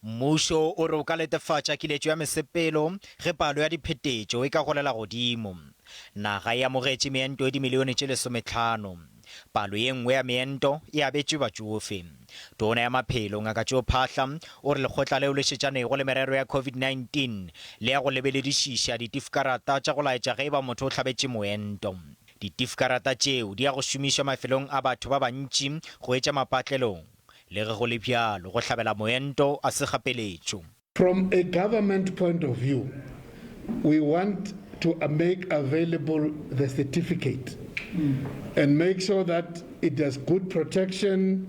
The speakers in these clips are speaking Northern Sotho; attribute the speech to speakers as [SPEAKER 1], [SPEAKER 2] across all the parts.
[SPEAKER 1] Mmušo o re o ka letefatša kiletšo ya mesepelo ge palo ya diphetetšo e ka golela godimo. Naga e amogetše meento e dimilione tše lesometlhano. Palo ye nngwe ya meento e abetšwe batšofe. Tona ya Maphelo, Ngaka Joe Phaahla, o re lekgotla leo le šetšanego le merero ya COVID-19 le ya go lebeledišiša ditifkarata tša go laetša ge e ba motho o hlabetše moento. Ditifkarata tšeo di ya go šomišwa mafelong a batho ba bantši go etša mapatlelong. Le ge go le bjalo, go hlabela moento a se kgapeletšo.
[SPEAKER 2] From a government point of view, we want to make available the certificate and make sure that it has good protection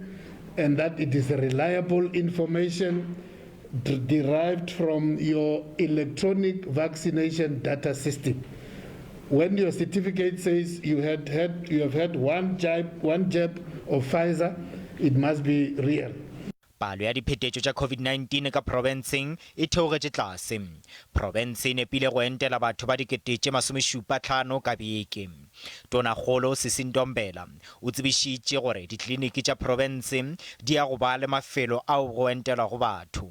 [SPEAKER 2] and that it is reliable information derived from your electronic vaccination data system. When your certificate says you had had you have had one jab one jab of Pfizer, it must be real.
[SPEAKER 1] Palo ya diphetetšo tša COVID-19 ka profenseng e theogetše tlase. Profense e nepile go entela batho ba dikete tše masomešupa-hlano ka beke. Tonakgolo Sisi Ntombela o tsebišitše gore dikliniki tša profense di ya go ba le mafelo ao go entelwago batho.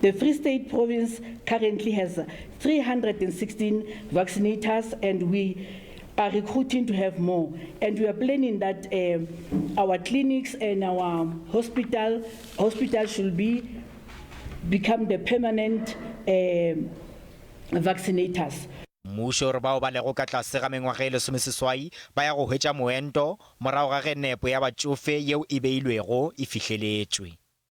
[SPEAKER 3] The Free State Province currently has 316 vaccinators and we are recruiting to have more and we are planning that uh, our clinics and our hospital hospital should be become the permanent uh, vaccinators.
[SPEAKER 1] Mmušo o re bao ba lego ka tlase ga mengwaga e lesomeseswai ba ya go hwetša moento morago ga ge nepo ya batšofe yeo e beilwego e fihleletšwe.